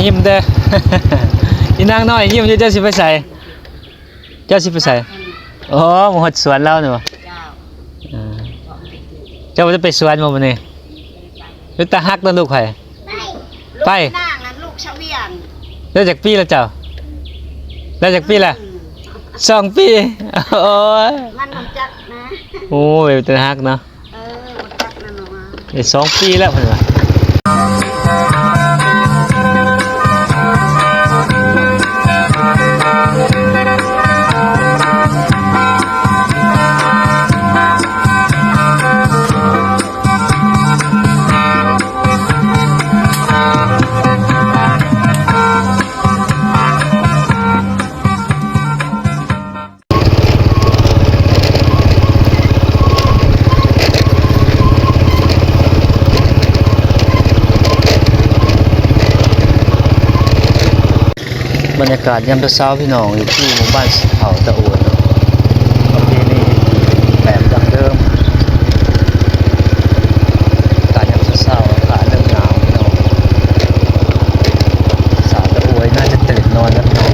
ຍິ້ມເດີ້ ອີນາງນ້ອຍຍິ້ມຢູ່. ເຈົ້າຊິໄປໃສ? ເຈົ້າຊິໄປໃສ? ອໍ ມາຮອດສວນລາວນີ້ບໍ່? ເຈົ້າ ເອີ ເຈົ້າບໍ່ໄດ້ໄປສວນບໍ່ມື້ນີ້? ເປັນຕາຮັກເນາະລູກໃຜ? ໄປ ລູກນາງນັ້ນ ລູກຊາວຽງ. ໄດ້ຈັກປີແລ້ວເຈົ້າ? ໄດ້ຈັກປີແລ້ວ? ອືມ ສອງປີ. ໂອ້ຍ ມັນບໍ່ຈັກນະ. ໂອ້ຍ ເປັນຕາຮັກເນາະ. ເອີ ບໍ່ຈັກນະນ້ອງ. ໄດ້ສອງປີແລ້ວເພິ່ນວ່າ. ບັນຍາກາດຍາມເຊົ້າໆ ພີ່ນ້ອງ ຢູ່ທີ່ໝູ່ບ້ານສີເທົາຕະໂອຍເນາະ. ປະເພນີແບບດັ້ງເດີມ ອາກາດຍາມເຊົ້າໆ ອາກາດເລີ່ມໜາວ ພີ່ນ້ອງ. ສາວຕະໂອຍໜ້າຈະຕື່ນນອນແລ້ວ ພີ່ນ້ອງ.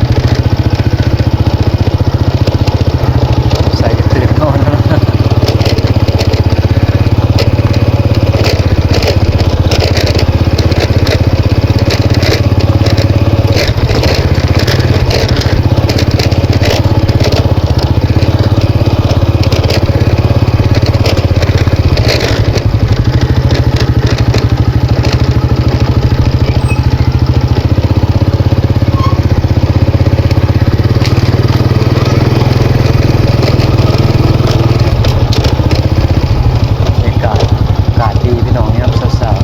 ໃສ່ຕື່ນນອນ. ບັນຍາກາດ ອາກາດດີພີ່ນ້ອງ ຍາມເຊົ້າໆ.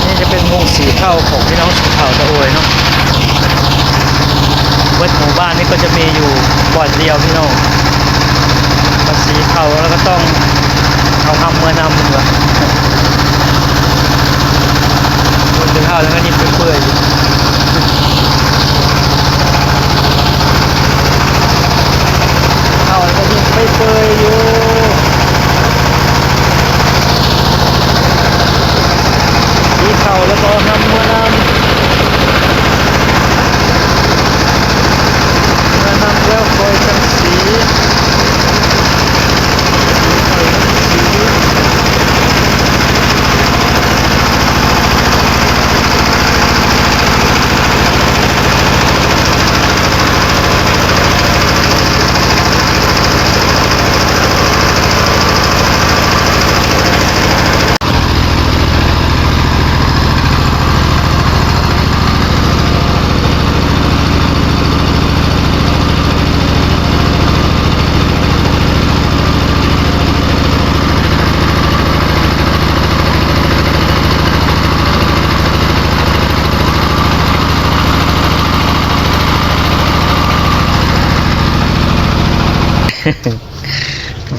ນີ້ຈະເປັນໂຮງສີເທົາຂອງພີ່ນ້ອງສີເທົາຕະໂອຍເນາະ. ເບິດໝູ່ບ້ານນີ້ກໍຈະມີຢູ່ບ່ອນດຽວພີ່ນ້ອງ. ພາສີເທົາແລ້ວກໍຕ້ອງເອົາຮຳເມືອນຳ ເພິ່ນວ່າ. ເບິ່ງແຕ່ເທົາແລ້ວກໍຍິ້ມເປື່ອຍໆຢູ່. ເທົາແລ້ວກໍຍິ້ມເປື່ອຍໆຢູ່. ສີເທົາແລ້ວກໍເອົາຮຳເມືອນຳ. ເມືອນຳແລ້ວຄ່ອຍຈັກສີ ສີເຂົ້າຈັກສີ.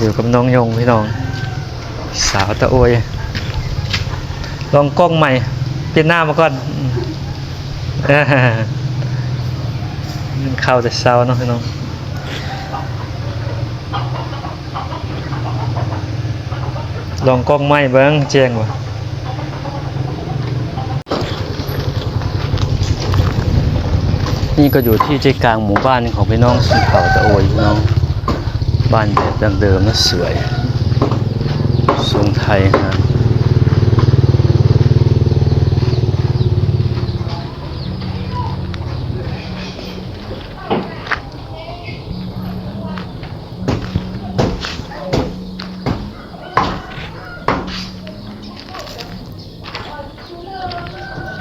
ຢູ່ກັບນ້ອງຍົງພີ່ນ້ອງ ສາວຕະໂອຍ. ລອງກ້ອງໃໝ່ ປ່ຽນໜ້າມາກ່ອນ. ກິນເຂົ້າແຕ່ເຊົ້າເນາະພີ່ນ້ອງ. ລອງກ້ອງໃໝ່ເບິ່ງ ແຈ້ງບໍ່. ນີ້ກໍຢູ່ທີ່ໃຈກາງໝູ່ບ້ານຂອງພີ່ນ້ອງຊົນເຜົ່າຕະໂອຍເນາະ. ບ້ານແບບດັ້ງເດີມນະ ສວຍ ຊົງໄທນະ.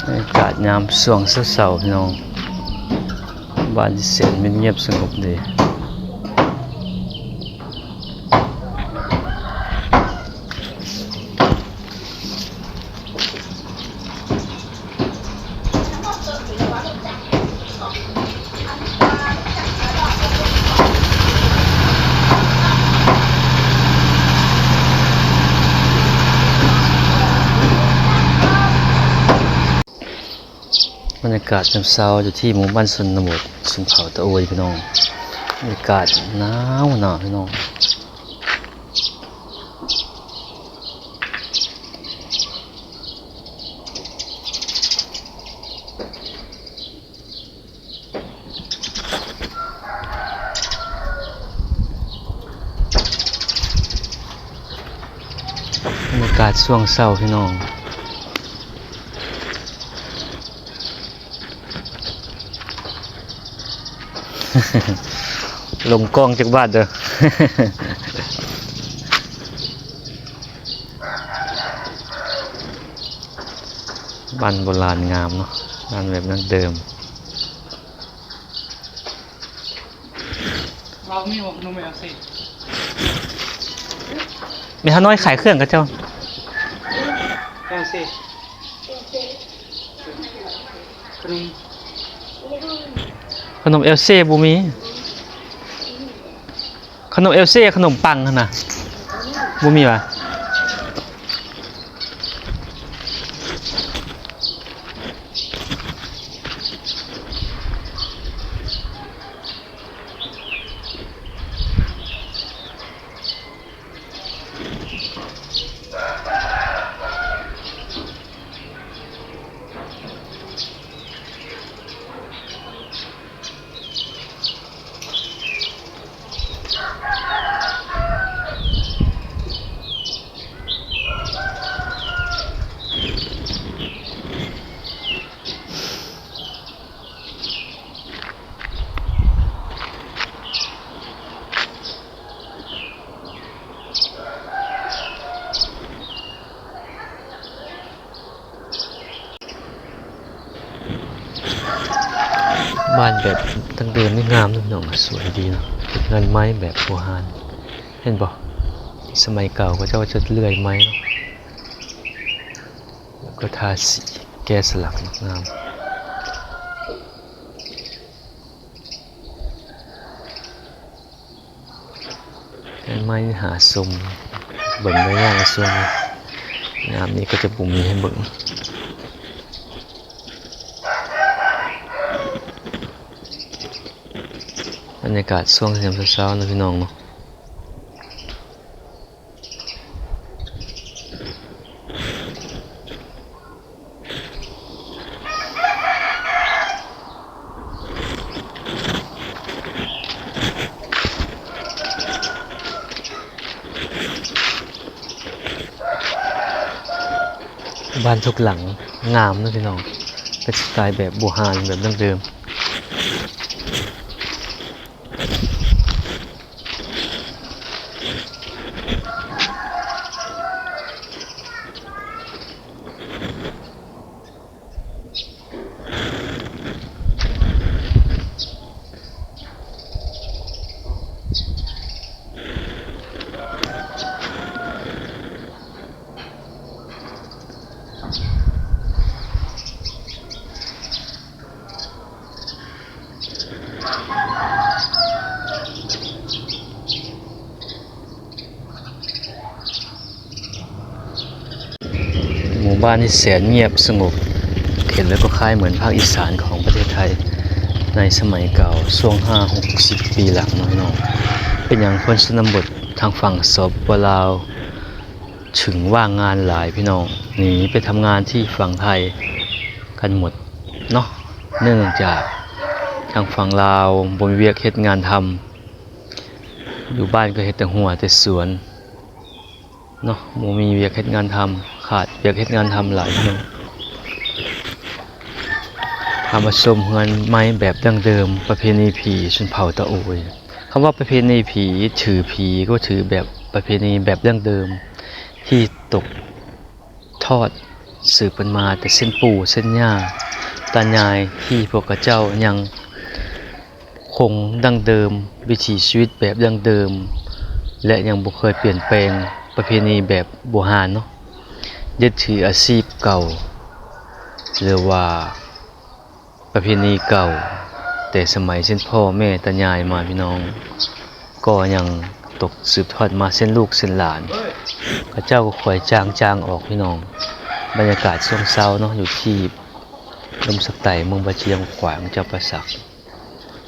ບັນຍາກາດຍາມຊ່ວງເຊົ້າໆ ພີ່ນ້ອງ ບ້ານແສນງຽບສະຫງົບດີ. ເ ບັນຍາກາດຍາມເຊົ້າຢູ່ທີ່ໝູ່ບ້ານຊົນນະບົດ ຊົນເຜົ່າຕາໂອຍພີ່ນ້ອງ. ບັນຍາກາດໜາວໆ ພີ່ນ້ອງ. ບັນຍາກາດຊ່ວງເຊົ້າພີ່ນ້ອງ. ລົງກ້ອງຈັກບາດເດີ້. ບ້ານໂບລານງາມເນາະ, ບ້ານແບບດັ້ງເດີມ. ເຮົາມີບໍ່ ນົມແອວຊີ? ແມ່ເຮົານ້ອຍຂາຍເຄື່ອງເຂົາເຈົ້າ. ແອວຊີ ຂະໜົມ ຂະໜົມແອວຊີບໍ່ມີ. ຂະໜົມແອວຊີ ຂະໜົມປັງຫັ້ນນະ ບໍ່ມີຫວາ? ບ້ານແບບດັ້ງເດີມນີ້ງາມເນາະພີ່ນ້ອງ, ສວຍດີເນາະ. ເຮັດງານໄມ້ແບບບູຮານ ເຫັນບໍ່? ສະໄໝເກົ່າເຂົາເຈົ້າຈະເລື່ອຍໄມ້ເນາະ ແລ້ວກໍທາສີແກະສະຫຼັກເນາະ, ງາມ. ແຕ່ໄມ້ຫາຊົມເບິ່ງໄດ້ຍາກໃນຊ່ວງນີ້, ຍາມນີ້ກໍຈະບໍ່ມີໃຫ້ເບິ່ງ. ບັນຍາກາດຊ່ວງຍາມເຊົ້າໆ ເນາະ ພີ່ນ້ອງເນາະ. ບ້ານທຸກຫຼັງງາມເນາະພີ່ນ້ອງ, ເປັນສະໄຕແບບບູຮານ ແບບດັ້ງເດີມ. ໝູ່ບ້ານທີ່ແສນງຽບສະຫງົບ, ເຫັນແລ້ວກໍຄ້າຍເໝືອນພາກອີສານຂອງປະເທດໄທໃນສະໄໝເກົ່າ ຊ່ວງຫ້າຫົກສິບປີຫຼັງເນາະພີ່ນ້ອງ. ເປັນຫຍັງຄົນຊົນນະບົດທາງຝັ່ງ ສປປ ລາວ ເຖິງວ່າງງານຫຼາຍພີ່ນ້ອງ, ໜີໄປທຳງານທີ່ຝັ່ງໄທກັນໝົດເນາະ, ເນື່ອງຈາກທາງຝັ່ງລາວບໍ່ມີວຽກເຮັດງານທຳ, ຢູ່ບ້ານກໍເຮັດແຕ່ຮົ້ວແຕ່ສວນເນາະ, ບໍ່ມີວຽກເຮັດງານທຳ, ຂາດວຽກເຮັດງານທຳຫຼາຍພີ່ນ້ອງ. ເຮົາມາຊົມເຮືອນໄມ້ແບບດັ້ງເດີມ ປະເພນີຜີຊົນເຜົ່າຕາໂອຍ. ຄຳວ່າປະເພນີຜີ ຖືຜີ ກໍຖືແບບປະເພນີແບບດັ້ງເດີມ ທີ່ຕົກທອດສືບກັນມາແຕ່ເຊັ່ນປູ່ເຊັ່ນຍ່າຕາຍາຍ ທີ່ພວກເຂົາເຈົ້າຍັງຄົງດັ້ງເດີມ ວິຖີຊີວິດແບບດັ້ງເດີມ ແລະ ຍັງບໍ່ເຄີຍປ່ຽນແປງປະເພນີແບບບູຮານເນາະ, ຍຶດຖືອາຊີບເກົ່າ ຫຼືວ່າ ປະເພນີເກົ່າແຕ່ສະໄໝເຊັ່ນພໍ່ແມ່ຕາຍາຍມາພີ່ນ້ອງ ກໍຍັງຕົກສືບທອດມາເຊັ່ນລູກເຊັ່ນຫຼານ, ເຂົາເຈົ້າກໍຄ່ອຍຈາງໆອອກພີ່ນ້ອງ. ບັນຍາກາດຊ່ວງເຊົ້າເນາະ ຢູ່ທີ່ ດົງສັກໄຕ ເມືອງບາຈຽງ ແຂວງຈຳປາສັກ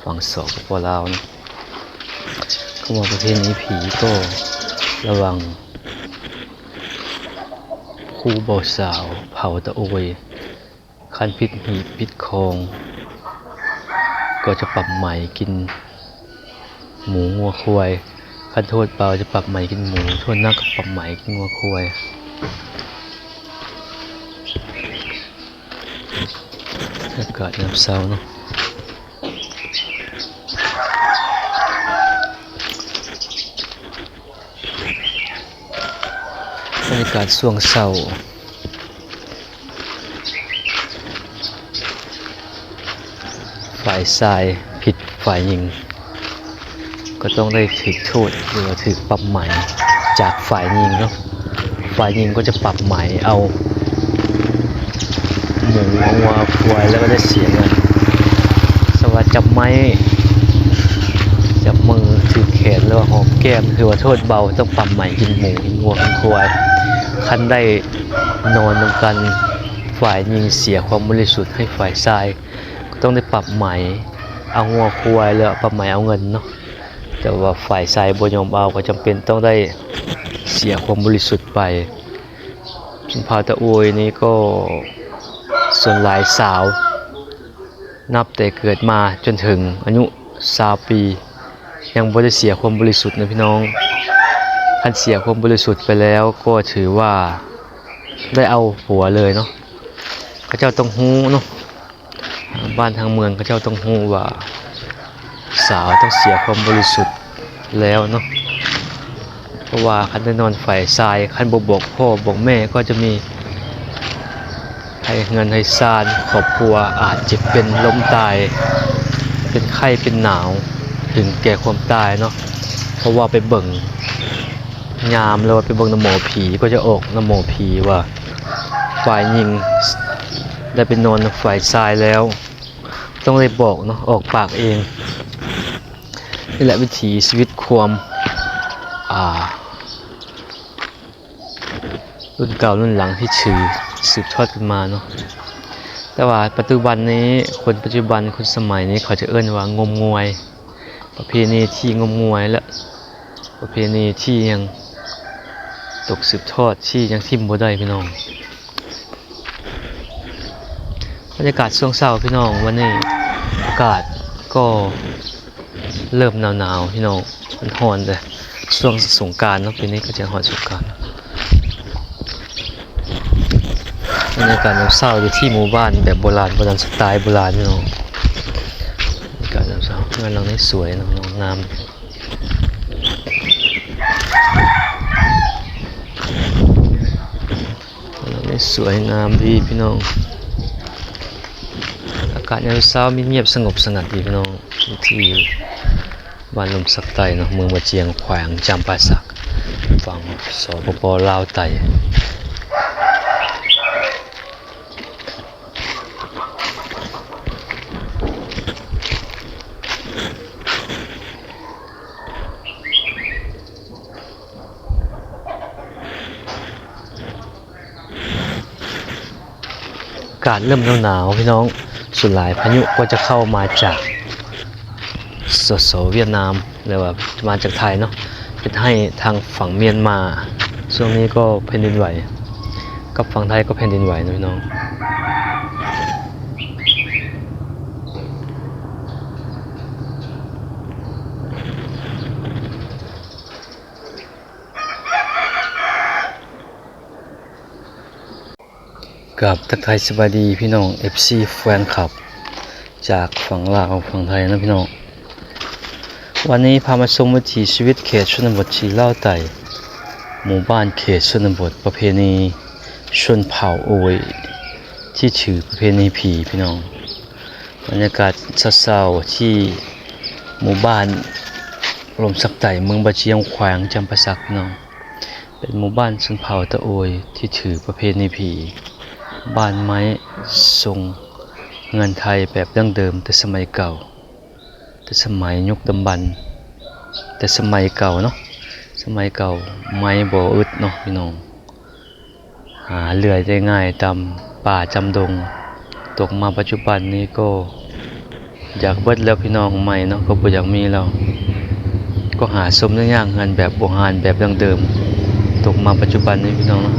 ຝັ່ງ ສປປ ລາວເນາະ. ຄຳວ່າປະເພນີຜີກໍລະຫວ່າງຄູ່ບ່າວສາວເຜົ່າຕະໂອຍ ຄັນຜິດຮີດຜິດຄອງ ກໍຈະປັບໃໝກິນໝູງົວຄວາຍ, ຄັນໂທດເບົາຈະປັບໃໝກິນໝູ, ໂທດໜັກກໍປັບໃໝກິນງົວຄວາຍ. ອາກາດຍາມເຊົ້າເນາະ. ບັນຍາກາດຊ່ວງເຊົ້າ, ຝ່າຍຊາຍຜິດຝ່າຍຍິງ ກໍຕ້ອງໄດ້ຖືກໂທດ ຫຼືວ່າຖືກປັບໃໝຈາກຝ່າຍຍິງເນາະ. ຝ່າຍຍິງກໍຈະປັບໃໝເອົາໝູເອົາງົວຄວາຍ ແລ້ວກໍໄດ້ເສຍເງິນ. ສະວ່າຈັບໄມ້ ຈັບມື ຖືກແຂນ ຫຼືວ່າຫອມແກ້ມ ຖືວ່າໂທດເບົາ, ຕ້ອງປັບໃໝກິນໝູ ກິນງົວ ກິນຄວາຍ. ຄັນໄດ້ນອນນຳກັນ ຝ່າຍຍິງເສຍຄວາມບໍລິສຸດໃຫ້ຝ່າຍຊາຍ ກໍຕ້ອງໄດ້ປັບໃໝເອົາງົວຄວາຍ ແລ້ວປັບໃໝເອົາເງິນເນາະ. ແຕ່ວ່າຝ່າຍຊາຍບໍ່ຍອມເອົາ ກໍຈຳເປັນຕ້ອງໄດ້ເສຍຄວາມບໍລິສຸດໄປ. ຊົນເຜົ່າຕະໂອຍນີ້ກໍສ່ວນຫຼາຍສາວ ນັບແຕ່ເກີດມາຈົນເຖິງອາຍຸຊາວປີ ຍັງບໍ່ໄດ້ເສຍຄວາມບໍລິສຸດນະພີ່ນ້ອງ. ຄັນເສຍຄວາມບໍລິສຸດໄປແລ້ວ ກໍຖືວ່າໄດ້ເອົາຜົວເລີຍເນາະ. ເຂົາເຈົ້າຕ້ອງຮູ້ເນາະ, ທາງບ້ານທາງເມືອງເຂົາເຈົ້າຕ້ອງຮູ້ວ່າ ສາວຕ້ອງເສຍຄວາມບໍລິສຸດແລ້ວເນາະ. ເພາະວ່າຄັນໄດ້ນອນຝ່າຍຊາຍ ຄັນບໍ່ບອກພໍ່ບອກແມ່ ກໍຈະມີໄຫເຮືອນໄຫຊານ ຄອບຄົວອາດເຈັບເປັນລົ້ມຕາຍ ເປັນໄຂ້ເປັນໜາວ ເຖິງແກ່ຄວາມຕາຍເນາະ. ເພາະວ່າໄປເບິ່ງຍາມ ຫຼືວ່າໄປເບິ່ງນຳໝໍຜີ ກໍຈະອອກນຳໝໍຜີວ່າ ຝ່າຍຍິງໄດ້ໄປນອນນຳຝ່າຍຊາຍແລ້ວ ຕ້ອງໄດ້ບອກເນາະ, ອອກປາກເອງ. ນີ້ແຫຼະວິຖີຊີວິດຄວາມ ອ່າ ລຸ້ນເກົ່າລຸ້ນຫຼັງທີ່ຖືສືບທອດກັນມາເນາະ. ແຕ່ວ່າປັດຈຸບັນນີ້ ຄົນປັດຈຸບັນ ຄົນສະໄໝນີ້ ເຂົາຈະເອີ້ນວ່າງົມງວາຍ, ປະເພນີທີ່ງົມງວາຍ ແລະ ປະເພນີທີ່ຍັງຕົກສືບທອດ ທີ່ຍັງຖິ້ມບໍ່ໄດ້ພີ່ນ້ອງ. ບັນຍາກາດຊ່ວງເຊົ້າພີ່ນ້ອງ, ວັນນີ້ອາກາດກໍເລີ່ມໜາວໆພີ່ນ້ອງ, ມັນຮ້ອນເດ້. ຊ່ວງສົງການເນາະ, ປີນີ້ກໍຈະຮອດສົງການ. ບັນຍາກາດຍາມເຊົ້າຢູ່ທີ່ໝູ່ບ້ານແບບໂບລານ, ໂບລານສະໄຕລ໌ໂບລານພີ່ນ້ອງ. ບັນຍາກາດຍາມເຊົ້າ, ເຮືອນຫຼັງນີ້ສວຍເນາະ, ງາມ. ສວຍງາມດີພີ່ນ້ອງ. ອາກາດຍາມເຊົ້າມີງຽບສະຫງົບສະຫງັດດີພີ່ນ້ອງ, ທີ່ບ້ານລົມສັກໃຕ້ເນາະ, ເມືອງບາຈຽງ ແຂວງຈຳປາສັກ, ຝັ່ງ ສປປ ລາວໃຕ້. ອາກາດເລີ່ມໜາວໆ ພີ່ນ້ອງ, ສ່ວນຫຼາຍພາຍຸກໍຈະເຂົ້າມາຈາກ ສສ ຫວຽດນາມ ຫຼືວ່າມາຈາກໄທເນາະ, ເຮັດໃຫ້ທາງຝັ່ງມຽນມາຊ່ວງນີ້ກໍແຜ່ນດິນໄຫວ, ກັບຝັ່ງໄທກໍແຜ່ນດິນໄຫວເນາະພີ່ນ້ອງ. ກາບທັກທາຍສະບາຍດີພີ່ນ້ອງ ເອັຟຊີ ແຟນຄລັບ ຈາກຝັ່ງລາວຝັ່ງໄທນະພີ່ນ້ອງ. ວັນນີ້ພາມາຊົມວິຖີຊີວິດເຂດຊົນນະບົດທີ່ລາວໃຕ້, ໝູ່ບ້ານເຂດຊົນນະບົດ, ປະເພນີຊົນເຜົ່າໂອຍທີ່ຖືປະເພນີຜີພີ່ນ້ອງ. ບັນຍາກາດເຊົ້າໆ ທີ່ໝູ່ບ້ານລົມສັກໃຕ້ ເມືອງບາຈຽງ ແຂວງຈຳປາສັກພີ່ນ້ອງ. ເປັນໝູ່ບ້ານຊົນເຜົ່າຕະໂອຍທີ່ຖືປະເພນີຜີ, ບ້ານໄມ້ຊົງເຮືອນໄທແບບດັ້ງເດີມແຕ່ສະໄໝເກົ່າ, ແຕ່ສະໄໝຍຸກດຳບັນ, ແຕ່ສະໄໝເກົ່າເນາະ, ສະໄໝເກົ່າໄມ້ບໍ່ອຶດເນາະພີ່ນ້ອງ. ຫາເລື່ອຍໄດ້ງ່າຍຕາມປ່າຕາມດົງ, ຕົກມາປັດຈຸບັນນີ້ກໍຢາກເບິດແລ້ວພີ່ນ້ອງ ໄມ້ເນາະ ກໍບໍ່ຢາກມີແລ້ວ ກໍຫາຊົມໄດ້ຍາກ ເຮືອນແບບບູຮານແບບດັ້ງເດີມ ຕົກມາປັດຈຸບັນນີ້ພີ່ນ້ອງເນາະ.